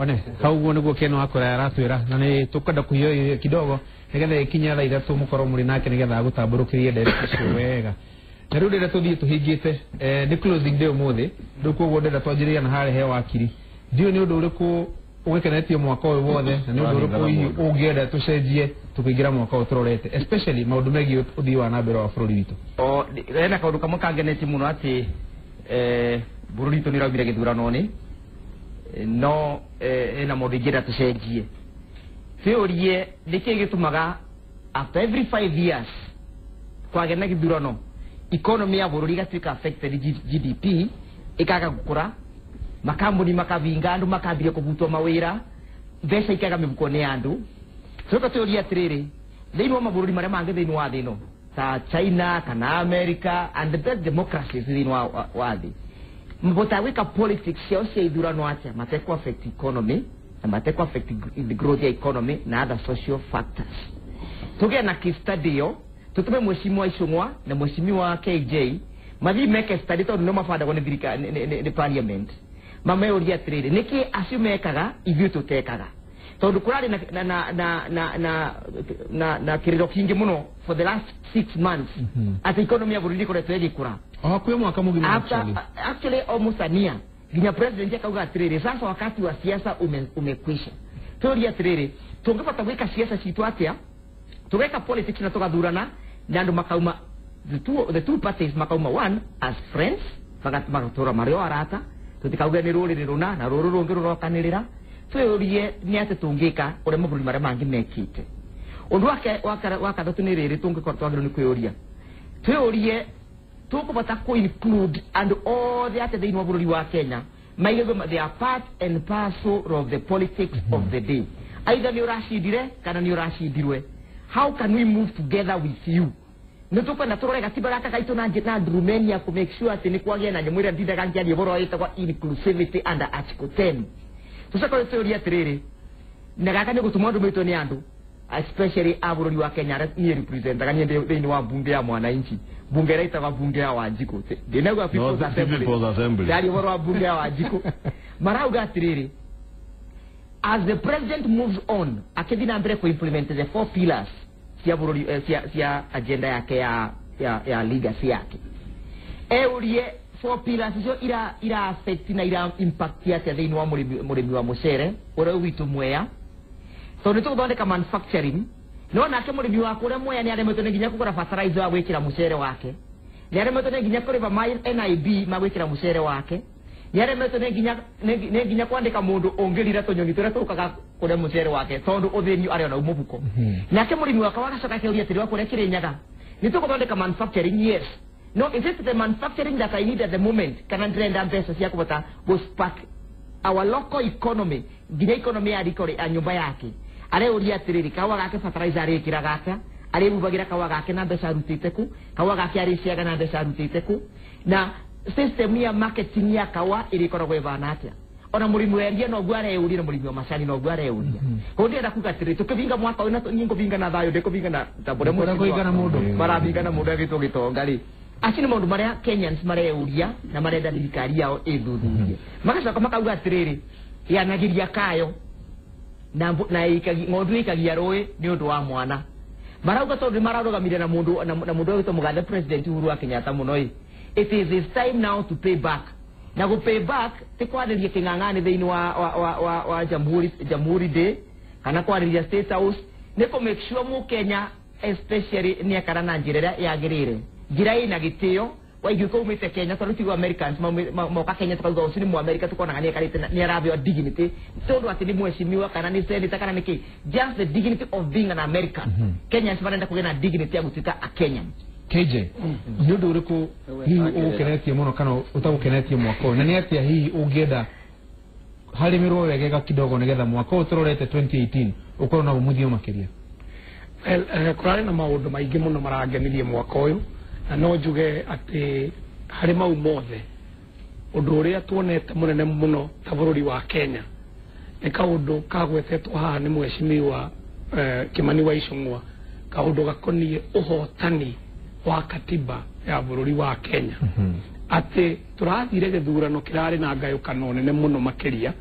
One hau guo niguo Ken Wakora aratwira, na nĩ tũkwenda kũhiũhia kidogo nĩgetha ĩkinya thaa 3 mũkorwo mũrĩ nake nĩgetha agũtambũrũkĩrie ndereti icio wega. Na rĩu ndĩrenda tũthiĩ tũhingĩte, nĩ closing day ũmũthĩ, rĩu koguo ndĩrenda twanjĩrĩria na harĩa he wakiri. Ndiũĩ nĩ ũndũ ũrĩkũ ũgĩkenetie mwaka ũyũ wothe, na nĩ ũndũ ũrĩkũ hihi ũngĩenda tũcenjie tũkĩingĩra mwaka ũyũ tũrorete, especially maũndũ megiĩ ũthii wa na mbere wa bũrũri witũ? O hena kaũndũ kamwe kangenetie mũno atĩ bũrũri witũ nĩ ũraumire gĩthurano-inĩ, no hena maũndũ ingĩenda tũcenjie. Twĩũrie nĩkĩĩ gĩtũmaga after every 5 years kwagĩa na gĩthurano, economy ya bũrũri ĩgatuĩka affected, GDP ĩkaga gũkũra, makambuni makavinga, andũ makambĩrĩria kũbutwo mawĩra, mbeca ikaga mĩhuko-inĩ ya andũ. Tũcoka twĩũrie atĩrĩrĩ, thĩinĩ wa mabũrũri marĩa mangĩ thĩinĩ wa thĩ ĩno ta China kana America and the best democracies thĩinĩ wa thĩ, mabotaga gwĩka politics ciao cia ithurano atĩa matekũ affect economy na matekũ affect the growth ya economy na other social factors? Tũgĩe na case study ĩyo, tũtũme mheshimiwa Icũng'wa na mheshimiwa KJ mathiĩ meke study, tondũ nĩo mabandagwo nĩ thirikari, nĩ parliament, mameuria atĩrĩrĩ, nĩkĩ acio mekaga ithuĩ tũtekaga? Tondũ kũrarĩ na kĩrĩro kingĩ mũno for the last 6 months atĩ economy ya bũrũri ĩkoretwo ĩgĩkũra. O hakuhĩ mwaka mũgima. After, Actually. Actually almost a year, nginya president akauga atĩrĩrĩ, sasa wakati wa siasa umekwisha. Twĩũrie atĩrĩrĩ, tũngĩbota gwĩka siasa citũ atĩa, tũgeka politics na tũgathurana na andũ makauma the two parties makauma one as friends, magatũra marĩ o arata, tũtikauge nĩ rũrĩrĩ rũna na rũrũ rũngĩ rũrokanĩrĩra? Twĩũrie nĩ atĩ tũngĩka ũrĩa mabũrũri marĩa mangĩ mekĩte. Ũndũ wake wa gatatũ nĩ rĩrĩ, tũngĩkorwo twagĩrĩirwo nĩ kwĩũria, twĩũrie tũkũbota kũ-include andũ othe atĩ thĩinĩ wa bũrũri wa Kenya maigagwo they are part and parcel of the politics of the day, either nĩ ũracindire kana nĩ ũracindirwe. How can we move together with you? Nĩ tũkwenda tũrore gatiba gaka gaitũ na ndurumeni ya kũ make sure atĩ nĩ kwagĩa na nyamũ ĩrĩa ndindaga ngĩaria ũhoro ĩtagwo inclusivity under article 10. Tũcoke twĩũrie atĩrĩrĩ, na gaka nĩ gũtũmwo ndũmĩtwo nĩ andũ especially a bũrũri wa Kenya arĩa niĩ representaga, niĩ ndĩ thĩinĩ wa bunge ya mwananchi, bunge ĩrĩa ĩtagwo bunge ya Wanjikũ. Ndĩnauga People's No, Assembly. People's Assembly. Ndaria ũhoro wa bunge ya Wanjikũ, marauga atĩrĩrĩ, as the president moves on akĩthiĩ na mbere kũ-implement the four pillars cia bũrũri, cia agenda yake ya legacy yake, eurie four pillars icio ira affect na ira impact atĩa thĩinĩ wa mũrĩmi wa mũcere ũrĩa witũ Mwea, tondũ nĩ tũgũthondeka manufacturing, no nake mũrĩmi wa kũrĩa Mwea nĩ aremetwo nĩ nginya kũgũra fertilizer wa gwĩkĩra mũcere wake, nĩ aremetwo nĩ nginya kũrĩba ma NIB ma gwĩkĩra mũcere wake, nĩ aremetwo nĩ nginya kwandĩka mũndũ ũngĩrira tũnyoni tũrĩa tũkaga kũrĩa mũcere wake, tondũ ũthĩni arĩ ona mũbuko. Nake mũrĩmi wakwa wagacoka akeuria atĩrĩ, wa kũrĩa Kĩrĩnyaga, nĩ tũgũthondeka manufacturing, yes, no is it the manufacturing that I need at the moment, kana ndĩrenda mbeca cia kũbota gũ spark our local economy, nginya economy ya riko ya nyũmba yake? Areuria atĩrĩrĩ, kahũa gake fertilizer arĩkĩraga atĩa, arĩbubagĩra kahũa gake na mbeca arutĩte kũ, kahũa gake arĩciaga na mbeca arutĩte kũ, na system ya marketing ya kahũa ĩrĩkoragwo ĩbana atĩa? Ona mũrĩmi wa iria noguo areuria, na mũrĩmi wa macani noguo areuria. Koguo ndĩrenda kuga atĩrĩ, tũkĩbinga mwaka ũyũ na niĩ ngũbinga na thayũ, ndĩkũbinga na ta ũrĩa Ndũkwenda kũhinga na mũndũ. Marabinga na mũndũ agĩtwo gĩtonga rĩ. Acio nĩ maũndũ marĩa Kenyans mareuria na marenda thirikari yao ĩthuthurie. Magacoka makauga atĩrĩrĩ, yanagiria kayo na ng'ondu ĩikagia rũĩ nĩ ũndũ wa mwana. Marauga tondũ nĩ mararũgamire na mũndũ wĩtwo mũgathe President Uhuru wa Kenyatta mũno ĩ, it is his time now to pay back, na gũ pay back ti kwarĩria kĩng'ang'ani thĩinĩ wa Jamhuri Day kana kwarĩria State House, nĩ kũ make sure mũkenya especially nĩ akara na njĩra ĩrĩa yagĩrĩire, njĩra ĩna gĩtĩo. Waigua umĩte Kenya, tondũ tiguo Americans moka Kenya tukauga ũcio nĩ Mũamerika, tukonaga nĩ ekarĩte nĩ arabeo dignity, tondũ atĩ nĩ mheshimiwa kana nĩ senator kana nĩ kĩ, just the dignity of being an American. Kenyans marenda kũgĩa na dignity ya gũtuĩka a Kenyan. KJ, nĩ ũndũ ũrĩkũ hihi ũgũkenetie mũno kana ũtagũkenetie mwaka ũyũ, na nĩ atĩa hihi ũngĩenda harĩmĩrwo wegega kidogo nĩgetha mwaka ũyũ tũrorete 2018 ũkorwo na umuthio makĩria? Well, kũrarĩ na maũndũ maingĩ mũno marangenirie mwaka ũyũ, na no njuge atĩ harĩ mau mothe, ũndũ ũrĩa tuonete mũnene mũno ta bũrũri wa Kenya nĩ kaũndũ kagwetetwo haha nĩ mheshimiwa Kimani wa Ichung'wa, kaũndũ gakoniĩ ũhotani wa katiba ya bũrũri wa Kenya, atĩ tũrathire gĩthurano kĩrarĩ na ngayũkano nene mũno makĩria,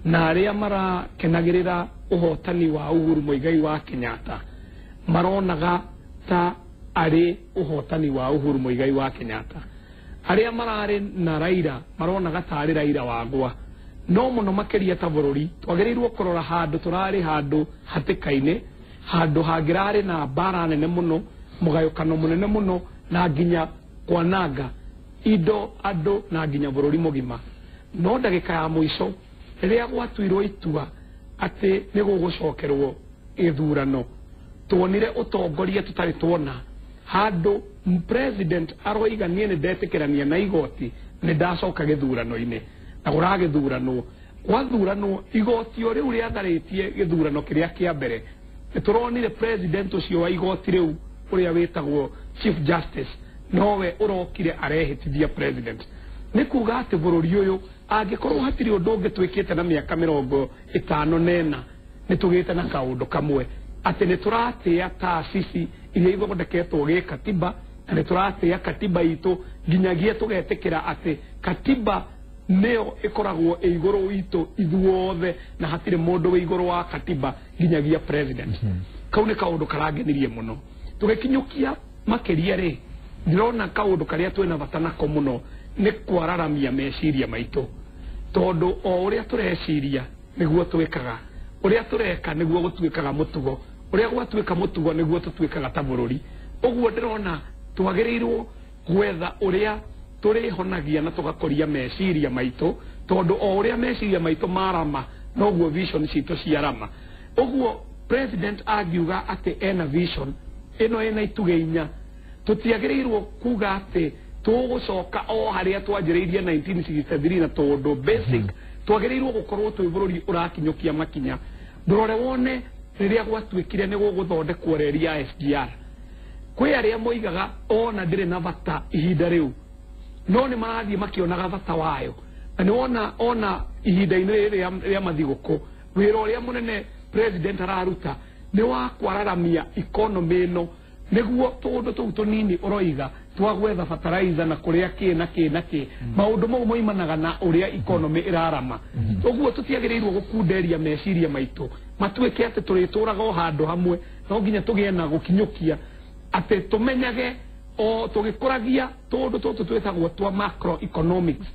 Na arĩa marakenagĩrĩra ũhotani wa Uhuru Muigai wa Kenyatta maronaga ta arĩ ũhotani wa Uhuru Muigai wa Kenyatta. Arĩa mararĩ na Raila maronaga ta arĩ Raila wagwa. No mũno makĩria ta bũrũri twagĩrĩirwo kũrora handũ tũrarĩ handũ hatĩka-inĩ, handũ hangĩrarĩ na mbara nene mũno, mũgayũkano mũnene mũno, na nginya kwananga indo, andũ na nginya bũrũri mũgima. No ndagĩka ya mũico rĩrĩa gwatuirwo itua atĩ nĩ gũgũcokerwo gĩthurano, tuonire ũtongoria tũtarĩ tuona handũ president aroiga niĩ nĩ ndetĩkĩrania na igoti nĩ ndacoka gĩthurano-inĩ, na kũragĩthuranwo gwathuranwo igoti o rĩu rĩatharĩtie gĩthurano kĩrĩa kĩa mbere. Nĩ tũronire president ũcio wa igoti rĩu ũrĩa wĩtagwo Chief Justice nowe ũrokire arehĩtithia president. Nĩ kuga atĩ bũrũri ũyũ angĩkorwo hatirĩ ũndũ ũngĩ twĩkĩte na mĩaka 54 nĩ tũgĩte na kaũndũ kamwe atĩ nĩ tũratĩa taasisi iria ithondeketwo gĩkatiba, na nĩ tũratĩa katiba itũ nginyagia tũgetĩkĩra atĩ katiba nĩyo ĩkoragwo ĩ igũrũ witũ ithuothe, na hatirĩ mũndũ wĩ igũrũ wa katiba nginyagia president. Kau nĩ kaũndũ karangenirie mũno. Tũgĩkinyũkia makĩria rĩ, ndĩrona kaũndũ karĩa twĩna bata nako mũno nĩ kwararamia meciria maitũ, tondũ o ũrĩa tũreciria nĩguo twĩkaga, ũrĩa tũreka nĩguo gũtuĩkaga mũtugo, ũrĩa gwatuĩka mũtugo nĩguo tũtuĩkaga ta bũrũri. Ũguo ndĩrona twagĩrĩirwo gwetha ũrĩa tũrĩhonagia na tũgakũria meciria maitũ, tondũ o ũrĩa meciria maitũ marama noguo vision citũ ciarama. Ũguo president angiuga atĩ ena vision ĩno ĩna itugĩ inya, tũtiagĩrĩirwo kuga atĩ tũgũcoka o harĩa twanjĩrĩirie 1963, na tondũ basic twagĩrĩirwo gũkorwo twĩ bũrũri ũrakinyũkia makinya. Ndũrore wone rĩrĩa gwatuĩkire nĩ gũgũthondekwo reri ya SGR, kwĩ arĩa moigaga ona ndĩrĩ na bata ihinda rĩu, no nĩ marathiĩ makĩonaga bata wayo. Na nĩ wona ona ihinda-inĩ rĩrĩ rĩa mathigũkũ, wĩra ũrĩa mũnene president araruta nĩ wa kwararamia economy ĩno, nĩguo tũũndũ tũu tũnini ũroiga twa gwetha fertilizer na kũrĩa kĩ na kĩ na kĩ, maũndũ mau moimanaga na ũrĩa economy ĩrarama. Ũguo tũtiagĩrĩirwo gũkunderia meciria maitũ matuĩke atĩ tũrĩtũraga o handũ hamwe, no nginya tũgĩe na gũkinyũkia atĩ tũmenyage o tũgĩkũragia tũũndũ tũtũ twĩtagwo twa macroeconomics,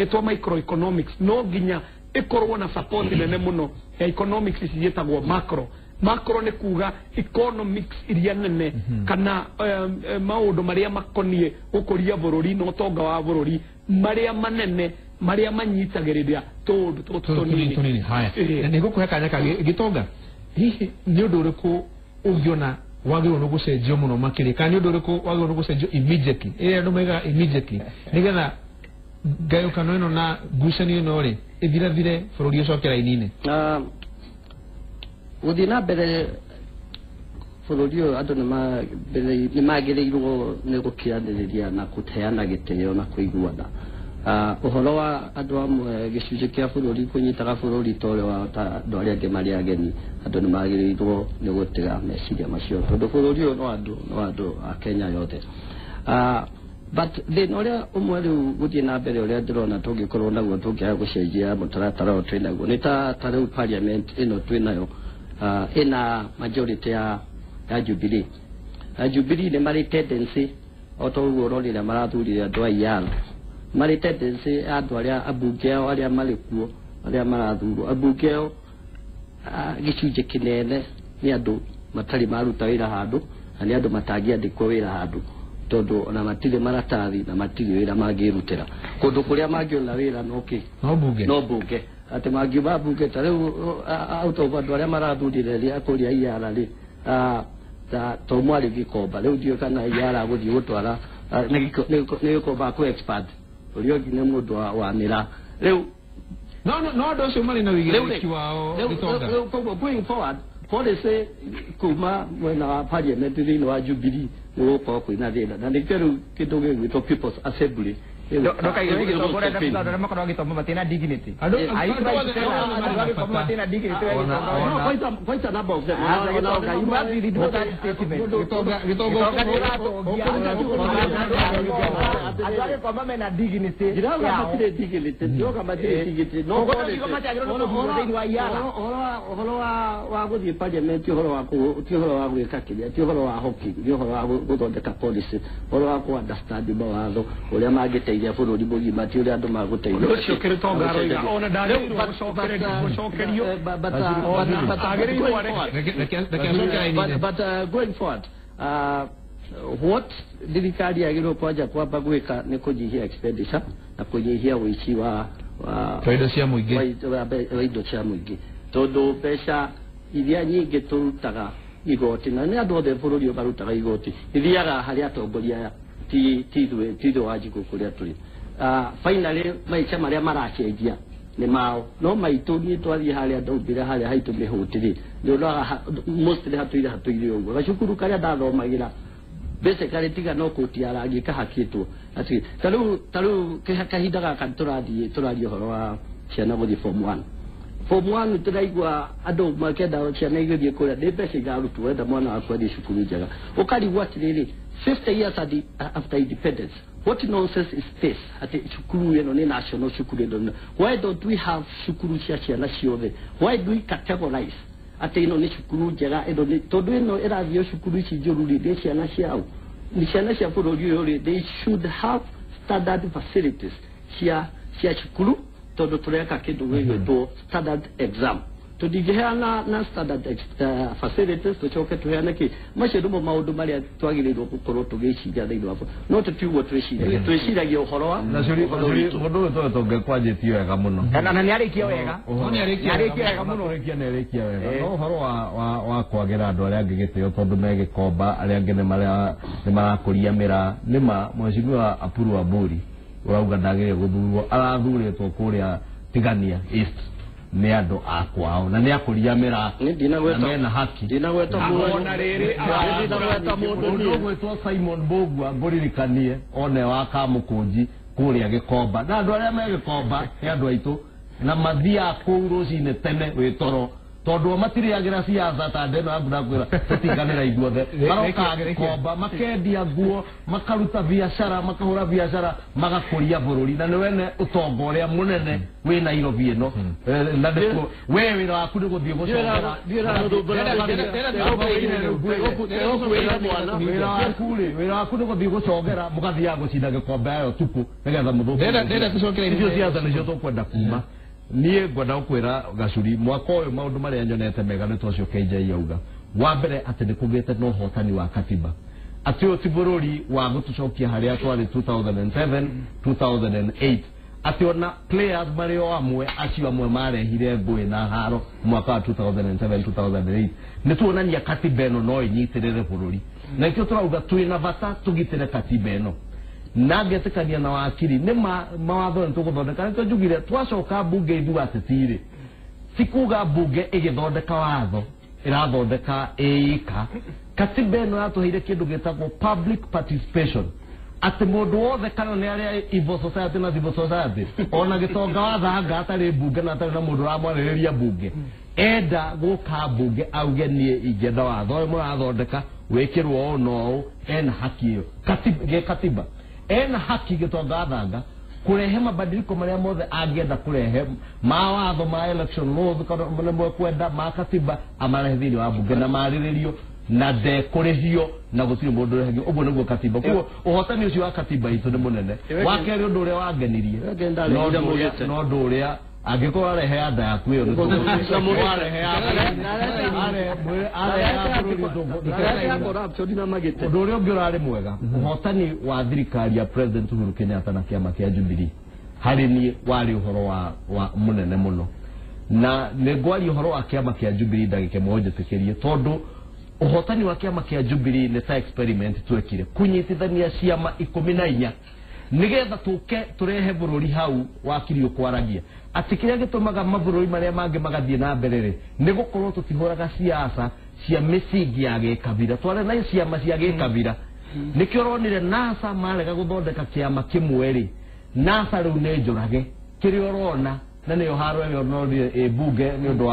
twa microeconomics, no nginya ĩkorwo na support nene mũno ya economics ici ciĩtagwo macro. Macro nĩ kuga economics iria nene, kana maũndũ marĩa makoniĩ gũkũria bũrũri na ũtonga wa bũrũri, marĩa manene marĩa manyitagĩrĩra tũũndũ tũtũ tũnini. Haya, nĩ ngũkũhe kanya kangĩ. Gĩtonga, hihi nĩ ũndũ ũrĩkũ ũngĩona wagĩrĩirwo nĩ gũcenjio mũno makĩria, kana nĩ ũndũ ũrĩkũ wagĩrĩirwo nĩ gũcenjio immediately, ĩrĩa andũ maigaga immediately, nĩgetha ngayũkano ĩno na ngucanio ĩno rĩ ĩthirathire, bũrũri ũcoke raini-inĩ? Gũthiĩ na mbere bũrũri ũyũ andũ nĩ magĩrĩirwo nĩ gũkiranĩrĩria na kũheana gĩtĩo na kũiguana. Ũhoro wa andũ amwe gĩcunjĩ kĩa bũrũri kũnyitaga bũrũri ta ũrĩa wa andũ arĩa angĩ marĩ ageni, andũ nĩ magĩrĩirwo nĩ gũtiga meciria macio, tondũ bũrũri ũyũ no andũ a Kenya yothe. But thĩna ũrĩa ũmwe rĩu gũthiĩ na mbere ũrĩa ndĩrona tũngĩkorwo naguo tũngĩaga gũcenjia mũtaratara ũyũ twĩ naguo nĩ ta rĩu parliament ĩno twĩ nayo, ĩna majority ya Jubilee. Na Jubilee nĩ marĩ tendency, o ta ũguo ũronire marathurire andũ a IR, marĩ tendency ya andũ arĩa ambunge ao arĩa marĩ kuo arĩa marathurwo, ambunge ao gĩcunjĩ kĩnene nĩ andũ matarĩ maruta wĩra handũ, na nĩ andũ matangĩandĩkwo wĩra handũ, tondũ ona matirĩ maratathi na matirĩ wĩra mangĩrutĩra. Kũndũ kũrĩa mangĩona wĩra no kĩ? No bunge. No bunge. Atĩ mangiuma bunge ta rĩu out of andũ arĩa marathurire rĩa kũrĩa IR rĩ, ta to mwarĩ Gĩkomba, rĩu ndiũĩ kana IR agũthiĩ gũtwara nĩ Gĩkomba kũ expert, ũrĩa ũngĩ nĩ mũndũ wa mĩraa. Rĩu no andũ acio marĩ na ũigĩrĩrĩki wao Gĩtonga. Rĩu koguo going forward policy kuma mwena wa parliament thĩinĩ wa Jubilee nĩ gũkorwo kwĩna thĩna, na nĩkĩo rĩu kĩndũ gĩgwĩtwo People's Assembly Matina dignity. Quite a number of them. But going forward, what thirikari yagĩrĩirwo kwanja kwamba gwĩka nĩ kũnyihia expenditure na kũnyihia ũici wa indo cia mũingĩ, wa indo cia mũingĩ, tondũ mbeca iria nyingĩ tũrutaga igoti na nĩ andũ othe bũrũri ũyũ marutaga igoti ithiaga harĩ atongoria aya, ti ithuĩ Wanjikũ kũrĩa tũrĩ. Finally maica marĩa maracenjia nĩ mao no maitũ niĩ twathiĩ harĩa ndaumbire harĩa haitũ mĩhũti rĩ nĩ ũroraga mostly hatũire ũguo gacukuru karĩa ndathomagĩra basically tiga no kũtia rangi kahakĩtwo atĩ tarĩu kahinda gaka tũrathiĩ tũraria ũhoro wa ciana gũthiĩ form 1 form 1 tũraigua andũ makĩenda ciana igĩthiĩ kũrĩa nĩ mbeca irarutwo wenda mwana waku athiĩ cukuru njega ũkarigwo atĩrĩrĩ 50 years after independence, what nonsense is this? Ati cukuru ĩno nĩ national cukuru ĩno. Why don't we have cukuru cia ciana ciothe? Why do we categorize? Ati ĩno nĩ cukuru njega ĩno nĩ tondũ ĩno ĩrathiĩ cukuru ici njũru rĩ nĩ ciana ciao nĩ ciana cia bũrũri ũyũ rĩ they should have standard facilities cia cukuru tondũ tũreka kĩndũ gĩgwĩtwo standard exam tũtingĩheana na standard facilities tũcoke tũheane kĩ macio nĩmo maũndũ marĩa twagĩrĩirwo gũkorwo tũgĩciria thĩinĩ wa no tũtiguo twĩciragia twĩciragia ũhoro wa mũndũ ũyũ tũgĩtonge kwanjĩtie wega mũno na nĩarĩkia wega nĩarĩkia wega mũno nĩarĩkia wega no ũhoro wa kwagĩra andũ arĩa angĩ gĩtĩo tondũ me Gĩkomba arĩa angĩ nĩmarakũria mĩraa nĩma mheshimiwa Apuru Aburi ũrauga ndagĩrĩire gũthurwo arathurĩtwo kũrĩa Tigania East nĩ andũ a kwao na nĩ akũria mĩraa na mena haki ndinagweta mũndũ ũgwĩtwo Simon Mbũgua ngũririkanie one wa Kamũkũnji kũrĩa Gĩkomba na andũ arĩa me Gĩkomba nĩ andũ aitũ na mathiaga kũu rũcinĩ tene wĩ toro tondũ o matirĩagĩra ciaca ta ndeno yaku ndakwĩra tũtinganĩra ithuothe marokaga Gĩkomba makendia nguo makaruta biacara makahũra biacara magakũria bũrũri na nĩ wene ũtonga ũrĩa mũnene wĩ Nairobi ĩno na we wĩra waku nĩ gũthiĩ gũcogera wĩra waku nĩ gũthiĩ gũcogera mũgathiaga gũcinda Gĩkomba yayo tukũ nĩgetha mũthũkie icio ciaca nĩcio tũkwenda kuma niĩ ngwenda gũkwĩra Gacuri mwaka ũyũ maũndũ marĩa nyonete mega nĩ tocio KJ auga wa mbere atĩ nĩ kũgĩte na ũhotani wa katiba atĩ ũyũ ti bũrũri wa gũtũcokia harĩa twarĩ 2007 2008 atĩ ona players marĩ o amwe acio amwe marehire ngũĩ na haro mwaka wa 2007 2008 nĩ tuonania katiba ĩno no ĩnyitĩrĩre bũrũri na nĩkĩo tũrauga twĩna bata tũgitĩre katiba ĩno na ngetĩkania na wakiri nĩ mawatho nĩ tũgũthondeka nĩkĩo njugire twacoka mbunge ithuĩ ateti-rĩ ti kuga mbunge ĩgĩthondeka watho ĩrathondeka ĩika katiba ĩno yatũheire kĩndũ gĩtagwo public participation atĩ mũndũ wothe kana nĩ arĩa Ivo Society na Civil Society ona gĩtonga wa thanga atarĩ mbunge na atarĩ na mũndũ ũramwarĩrĩria mbunge enda gũka mbunge auge niĩ ingĩenda watho ũyũ mũrathondeka wĩkĩrwo ũũ na ũũ ena haki ĩyo gĩkatiba ena haki gĩtonga thanga kũrehe mabadiliko marĩa mothe angĩenda kũrehe ma watho ma election laws kana nĩ kwenda ma katiba amarehe thĩinĩ wa mbunge na marĩrĩrio na ndekũrĩhio na gũtirĩ mũndũ ũrĩhagio ũguo nĩguo katiba koguo ũhotani ũcio wa katiba itũ nĩ mũnene wa kerĩ ũndũ ũrĩa wangenirie no ũndũ ũrĩa angĩkorwo arehe anda yaku ĩyo ũndũ ũrĩa ũngĩ ũrarĩ mwega ũhotani wa thirikari ya President Uhuru Kenyatta na kĩama kĩa Jubilee harĩ niĩ warĩ ũhoro wa mũnene mũno na nĩ ngwaria ũhoro wa kĩama kĩa Jubilee ndagĩka ĩmwe ũnjĩtĩkĩrie tondũ ũhotani wa kĩama kĩa Jubilee nĩ ta experiment twekire kũnyitithania ciama 14 nigetha tũke tũrehe bũrũri hau wakiri ũkwaragia atĩ kĩrĩa gĩtũmaga mabũrũri marĩa mangĩ magathiĩ na mbere rĩ nĩ gũkorwo tũtihũraga siasa cia mĩcingi ya gĩkabira twarĩ na ciama cia gĩkabira nĩkĩo ũronire NASA marega gũthondeka kĩama kĩmwe rĩ NASA rĩu nĩ njũrage kĩrĩa ũrona na nĩyo haro ĩyo no bunge nĩ ũndũ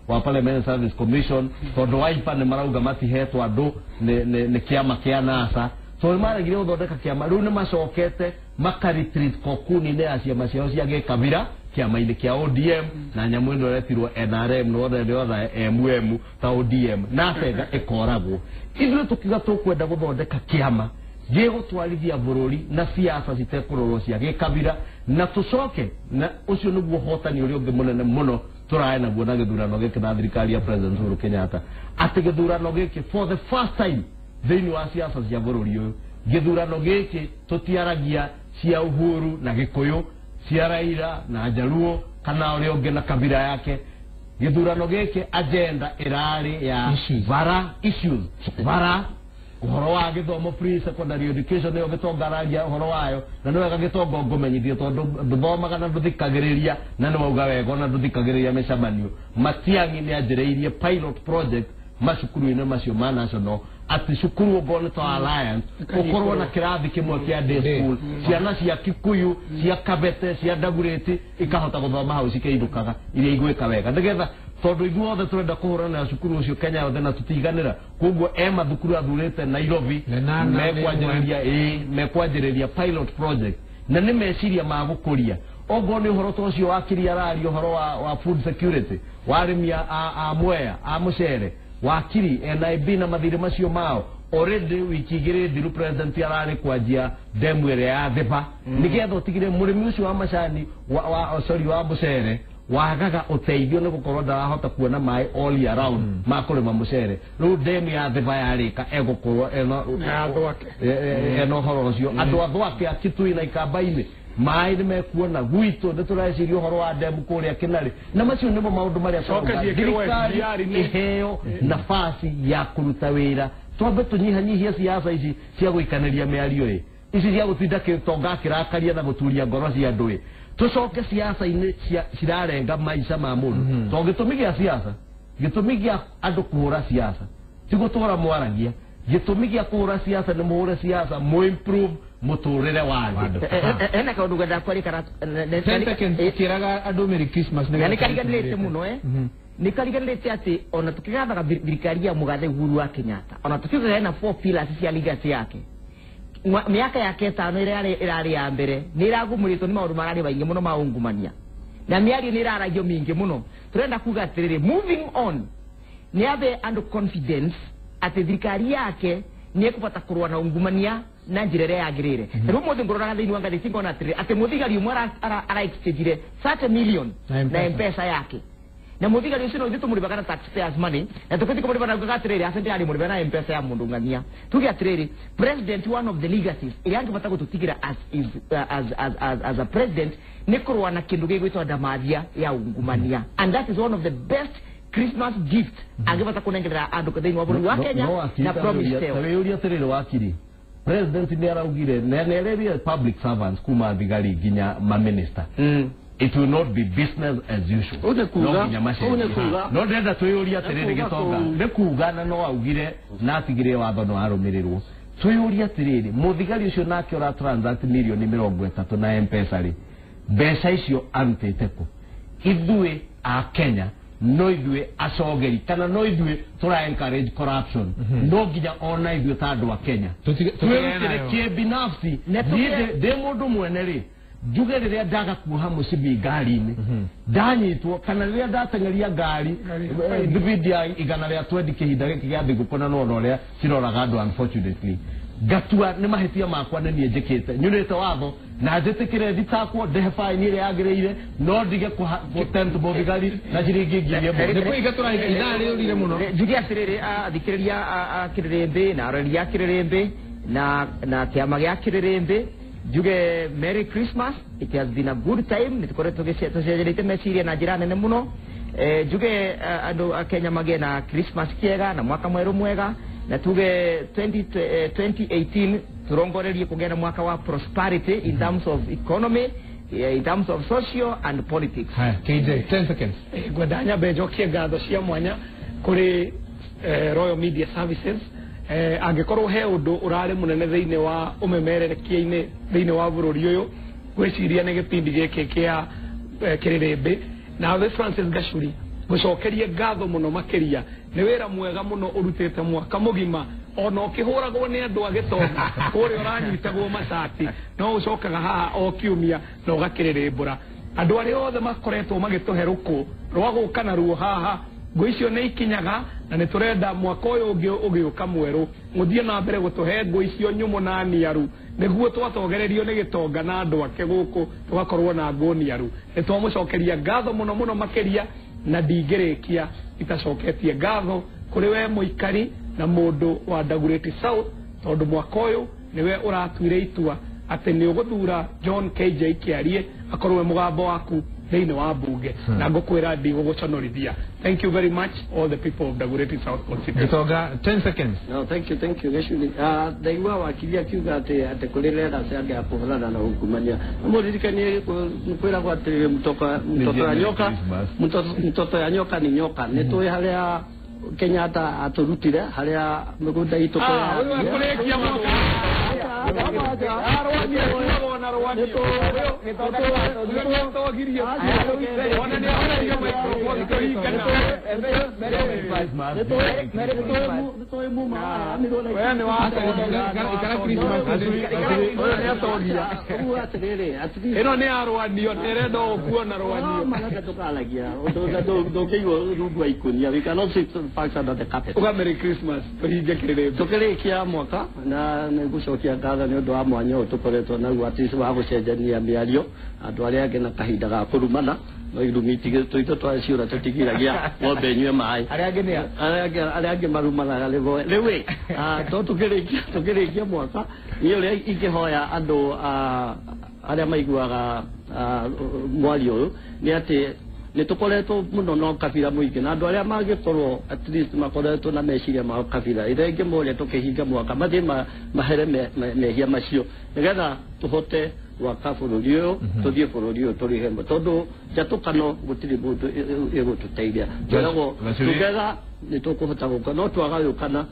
wa Parliamentary Service Commission tondũ Wiper nĩ marauga matihetwo andũ nĩ kĩama kĩa NASA so nĩ maregire gũthondeka kĩama rĩu nĩ macokete makaretreat kokuni-inĩ ya ciama ciao cia gĩkabira kĩama-inĩ kĩa ODM na nyamũ ĩno ĩretirwo NRM no othe MM ta ODM NASA ĩkoragwo ithuĩ tũkiuga tũkwenda gũthondeka kĩama gĩgũtwarithia bũrũri na siasa citekũrorwo cia gĩkabira na tũcoke na ũcio nĩguo ũhotani ũrĩa ũngĩ mũnene mũno tũrae naguo na gĩthurano gĩkĩ na thirikari ya President Uhuru Kenyatta atĩ gĩthurano gĩkĩ for the first time thĩinĩ wa siasa cia bũrũri ũyũ gĩthurano gĩkĩ tũtiaragia cia Uhuru na Gĩkũyũ cia Raila na Jaluo kana ũrĩa ũngĩ na kabira yake gĩthurano gĩkĩ agenda ĩrarĩ ya vara issues vara ũhoro wa gĩthomo free secondary education nĩyo gĩtonga araria ũhoro wayo na nĩ wega gĩtonga ngũmenyithie tondũ ndũthomaga na ndũthikagĩrĩria na nĩ wauga wega ona ndũthikagĩrĩria mĩcemanio Matiang'i nĩ anjĩrĩirie pilot project macukuru-inĩ macio ma national atĩ cukuru okorwo nĩ ta Alliance ũkorwo na kĩrathi kĩmwe kĩa day school ciana cia Kikuyu cia Kabete cia Dagoretti ikahota gũthoma hau cikĩinũkaga iria igwĩka wega nĩgetha tondũ ithuothe tũrenda kũhũrana na cukuru ũcio Kenya yothe na tũtiganĩra koguo e mathukuru athurĩte Nairobi mekwanjĩrĩria pilot project na nĩ meciria ma gũkũria okorwo nĩ ũhoro ta ũcio wakiri araria ũhoro wa food security wa arĩmi a Mwea a mũcere wakiri NIB na mathirĩ macio mao already wiki igĩrĩ thiru president ararĩ kwanjia demu ĩrĩa ya Thiba nĩgetha ũtigire mũrĩmi ũcio wa macani wa mũcere wagaga ũteithio nĩ gũkorwo ndarahota kuona maĩ all year round ma kũrĩma mũcere rĩu demu ya Thiba yarĩka egũkorwo ena ũhoro ũcio andũ a Thwake a Kitui na Ikamba-inĩ maĩ nĩ mekuona gwitũ nĩ tũreciria ũhoro wa demu kũrĩa Kĩnarĩ na macio nĩmo maũndũ marĩa thirikari ĩheo nafasi ya kũruta wĩra twambe tũnyihanyihie siasa ici cia gũikanĩria mĩario ĩ ici cia gũtinda gĩtonga kĩrakaria na gũturia ngoro cia andũ ĩ tũcoke siasa-inĩ cirarenga maica ma mũndũ tondũ gĩtũmi gĩa siasa gĩtũmi gĩa andũ kũhũra siasa ti gũtũra mwaragia gĩtũmi gĩa kũhũra siasa nĩ mũhũre siasa mũ improve mũtũrĩre wa andũ ena kaũndũ ngwendaga kwaria kĩraga andũ Merry Christmas na nĩ kariganĩrĩte mũno nĩ kariganĩrĩte atĩ ona tũkĩgathaga thirikari ya mũgathe Uhuru wa Kenyatta ona tũkiugaga hena four pillars cia legacy yake mĩaka yake ĩtano ĩrĩa ĩrarĩ ya mbere nĩ ĩragumũrĩtwo nĩ maũndũ mararĩ maingĩ mũno ma ungumania na mĩario nĩ ĩraragio mĩingĩ mũno tũrenda kuga atĩrĩrĩ moving on nĩ abe andũ confidence atĩ thirikari yake nĩ ĩkũbata kũrũa na ungumania na njĩra ĩrĩa yagĩrĩire rĩu ũmũthĩ ngũroraga thĩinĩ wa ngathĩti ngona atĩrĩrĩ atĩ mũthigari ũmwe ara exchange 30 million na M-Pesa yake na mũthigari ũcio no ithuĩ tũmũrĩhaga na taxpayers money na tũkĩthiĩ kũmũrĩha na kuga atĩrĩrĩ aca ndĩrarĩ na M-Pesa ya mũndũ ng'ania tuge atĩrĩrĩ president one of the legacies ĩrĩa angĩbata gũtũtigĩra as a president nĩ kũrũa na kĩndũ gĩgwĩtwo ndamathia ya ungumania and that is one of the best Christmas gift angĩbata kũnengerera andũ thĩinĩ wa bũrũri wa Kenya na promise teo wĩyũrie atĩrĩrĩ wakiri president nĩ araugire na nĩ public servants kuma thigari nginya ma minister it will not be business as usual no ndĩrenda twĩyũrie atĩrĩrĩ gĩtonga nĩ kuga na no augire na atigire watho no arũmĩrĩrwo twĩyũrie atĩrĩrĩ mũthigari ũcio nake ũra transact mirioni 30 na M-Pesa rĩ mbeca icio arutĩte kũ ithuĩ a Kenya no ithuĩ acogeri kana no ithuĩ tũra encourage corruption no nginya ona ithuĩ ta andũ a Kenya twĩrutĩre kĩbinafsi niĩ ndĩ mũndũ mwene rĩ njuge rĩrĩa ndaga kuoha mũcibi ngari-inĩ ndanyitwo kana rĩrĩa ndateng'eria ngari thibindi ya 120 kĩhinda gĩkĩ gĩa thigũkũ na nona ũrĩa ciroraga andũ unfortunately ngatua nĩ mahĩtia makwa nĩ niĩ njĩkĩte nyunĩte watho na njĩtĩkĩre thitakwo ndĩhe baini ĩrĩa yagĩrĩire no ndige gũtempt mũthigari na ciringi 1000. Nĩ kũhinga tũrahinga ithaa rĩũrire mũno njuge atĩrĩrĩ athikĩrĩria a Kĩrĩrĩmbĩ na arori a Kĩrĩrĩmbĩ na kĩama gĩa Kĩrĩrĩmbĩ njuge Merry Christmas it has been a good time nĩ tũkoretwo tũcenjanĩte meciria na njĩra nene mũno njuge andũ a Kenya magĩe na Christmas kĩega na mwaka mwerũ mwega na tuge 2018 turongorerie kũgĩa na mwaka wa prosperity in terms of economy in terms of social and politics. Haya, KJ 10 seconds. Ngwenda nyambe njokie ngatho cia mwanya kũrĩ Royal Media Services angĩkorwo he ũndũ ũrarĩ mũnene thĩinĩ wa ũmemererekia-inĩ thĩinĩ wa bũrũri ũyũ Ngwĩciria nĩ gĩbindi gĩkĩ kĩa Kĩrĩrĩmbĩ. Nawe Francis Gachuri, ngũcokerie ngatho mũno makĩria nĩ wĩra mwega mũno ũrutĩte mwaka mũgima, ona ũkĩhũragwo nĩ andũ a gĩtonga kũrĩa ũranyitagwo macati, no ũcokaga haha o kiumia na ũgakĩrĩrĩmbũra. Andũ arĩa othe makoretwo magĩtũhe rũkũ rwa gũka naruo haha, ngũ icio nĩ ikinyaga, na nĩ tũrenda mwaka ũyũ ũngĩ ũgĩũka mwerũ mũthiĩ na mbere gũtũhe ngũ icio nyũmũ na niaru, nĩguo twatogererio nĩ gĩtonga na andũ ake gũkũ tũgakorwo na ngũ niaru. Nĩ twamũcokeria ngatho mũno mũno makĩria, na ndingĩrĩkia itacoketie ngatho kũrĩ we mũikari na mũndũ wa Dagoretti South, tondũ mwaka ũyũ nĩwe ũratuire itua atĩ nĩ ũgũthura John KJ Kĩarie akorwo we mũgambo waku thĩinĩ wa mbunge, na ngũkwĩra ndigũgũconorithia. Thank you very much, all the people of Dagoretti South constituency. Gĩtonga, 10 seconds. No, thank you, thank you, Gachuri. Ndaigua wakiri akiuga atĩ kũrĩ leaders angĩ a kũhũrana na ungumania. Mũririkanie kwĩragwo atĩ mtoto ya nyoka, mtoto ya nyoka ni nyoka. Nĩ tũĩ harĩa Kenyatta atũrutire, harĩa mĩgũnda itũ. Ũyũ ekũrĩkia mwaka. Ĩno nĩ ya rwanio, nĩrenda ũkuona rwanio. Ndũngĩigua rungu wa ikũnia. We cannot sweep facts under the carpet. Uga Merry Christmas, tũhinge kĩrĩrĩmbĩ. Tũkĩrĩkia mwaka na nĩ ngũcokia ngatho nĩ ũndũ wa mwanya ũyũ tũkoretwo naguo atĩ wa gũcenjania mĩario, andũ arĩa angĩ na kahinda ga kũrumana, no irumi tũitũ twa ciũra tũtigiragia ng'ombe ĩnyue maĩ. Arĩa angĩ nĩa? Arĩa angĩ marumanaga rĩmwe. Rĩu ĩ, to tũkĩrĩkia mwaka, niĩ ũrĩa ingĩhoya andũ arĩa maiguaga mwario ũyũ nĩ atĩ nĩ tũkoretwo mũno na ũkabira mũingĩ, na andũ arĩa mangĩkorwo at least makoretwo na meciria ma ũkabira, ĩrĩa ingĩmoria tũkĩhinga mwaka mathiĩ mahere mehia macio nĩgetha tũhote gwaka bũrũri ũyũ, tũthiĩ bũrũri ũyũ tũrĩ hamwe, tondũ njatũkano gũtirĩ mũndũ ĩgũtũteithia. Twĩragwo together nĩ tũkũhota gũka, no twagayũkana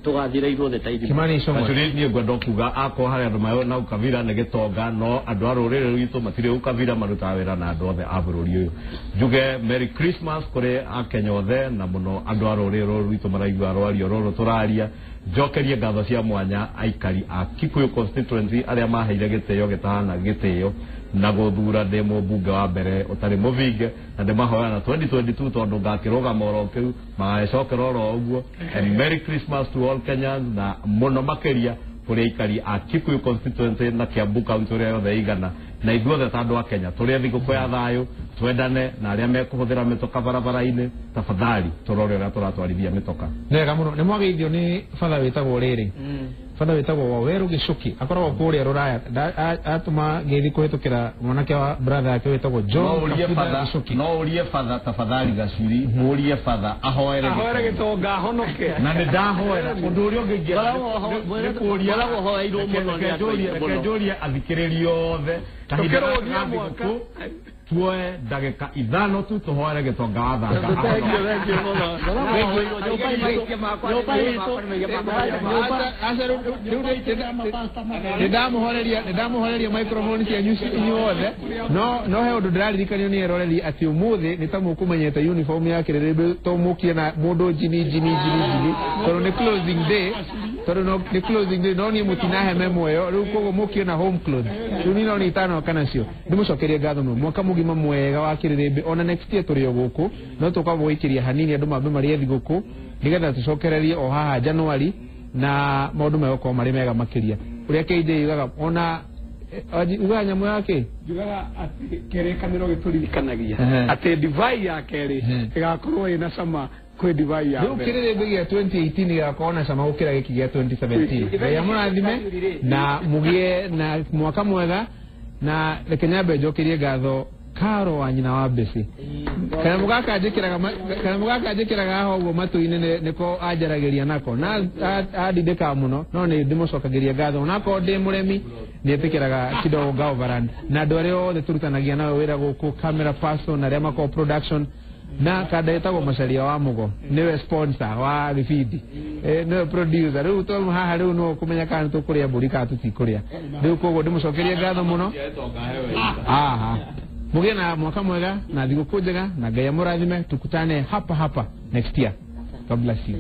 tũgathira ithuothe ta ithima. Kimani Ichung'wa. Gachuri, niĩ ngwenda kuga akorwo harĩ andũ marĩ na ũkabira nĩ gĩtonga, no andũ a rũrĩrĩ rwitũ matirĩ ũkabira, marutaga wĩra na andũ othe a bũrũri ũyũ. Njuge Merry Christmas kũrĩ akenya othe, na mũno andũ a rũrĩrĩ rũrũ rwitũ maraigua rwario rũrũ tũraria. Njokerie ngatho cia mwanya aikari a Kikuyu constituency arĩa maheire gĩtĩo gĩtahana gĩtĩo na gũthura ndĩ mũmbunge wa mbere ũtarĩ mũbinge, na ndĩmahoya na 2022 tondũ ngakĩrũgama oro kĩu magagĩcokera oro ũguo. And Merry Christmas to all Kenyans, na mũno makĩria kũrĩ aikari a Kikuyu constituency na Kiambu county ũrĩa yothe ĩigana, na ithuothe ta andũ a Kenya tũrĩe thigũkũ ya thayũ, twendane, na arĩa mekũhũthĩra mĩtoka barabara-inĩ tafadhali tũrore ũrĩa tũratwarithia mĩtoka. Nĩwega mũno. Nĩ mwageithio nĩ batha wĩtagwo rĩrĩ, batha wĩtagwo Wawerũ Gĩcũki, akoragwo kũrĩa Rũraya. Atũma ngeithi kũhĩtũkĩra mwanake wa brother yake wĩtagwo John Kabutha Gĩcũki. No ũrie batha tafadhali Gachuri, ũrie batha ahoere ahoere gĩtonga ahonoke. Na nĩ ndahoera ũndũ ũrĩa ũngĩ ingĩenda Ngoragwo hoeirwo mũno nĩ andũ aingĩ reke mũno. njũrie athikĩrĩria othe kahinda gaka ga thigũkũ tuoe ndagĩka 5 tu tũhoere gĩtonga wa Thanga. Thank you, thank you mũno. Ngoragwo hoeirwo nyũmba itũ, Aca rĩu nĩndamũhoreria microphone cianyu inyuothe, no he ũndũ ndĩraririkanio nĩ eroreri atĩ ũmũthĩ nĩ ta mũkũmenyete uniform ya Kĩrĩrĩmbĩ, to mũkie na mũndũ njini njini njini njini, tondũ nĩ closing day, tondũ nĩ closing day, no niĩ mũtinahe memo ĩyo rĩu, koguo mũkie na home clothes rĩu niĩ no nĩ itanoka nacio. Ndĩmũcokerie ngatho mũno, mwaka mũgima mwega wa Kĩrĩrĩmbĩ. Ona next year tũrĩ o gũkũ, no tũkwamba gũikĩria hanini andũ mambe marĩe thigũkũ nĩgetha tũcokererie o haha January, na maũndũ megũkorwo marĩ mega makĩria. Ũrĩa KJ yugaga ona ugaga nyamũ yake Njugaga atĩ kĩrĩkanĩro gĩtũririkanagia atĩ ndivai ya kerĩ ĩgakorwo ĩna cama kwĩ ndivai ya rĩu mbere. Kĩrĩrĩmbĩ gĩa 2018 gĩgakorwo na cama gũkĩra gĩkĩ gĩa 2017. Ngai amũrathime na mũgĩe na mwaka mwega. Na reke nyambe njokerie ngatho Karo wa nyina wa Mbĩcĩ, kanyamũ gaka njĩkĩraga haha ũguo matũ-inĩ nĩko anjaragĩria nako na andindĩkaga mũno, no nĩ ndĩmũcokagĩria ngatho onakorwo ndĩ mũremi nĩ ĩtĩkĩraga kidogo ngaovaran. Na andũ arĩa othe tũrutanagia nao wĩra gũkũ, camera person arĩa makoragwo production, Na kanda ĩtagwo Macaria wa Mũgo nĩwe sponsor wa gĩbindi, nĩwe producer. Rĩu twauma haha rĩu no kũmenya kana tũkũrĩa mbũri kana tũtikũrĩa. Rĩu koguo ndĩmũcokerie ngatho mũno. Aha, mũgĩe na mwaka mwega na thigũkũ njega, na Ngai amũrathime. Tukutane hapa hapa next year. God bless you.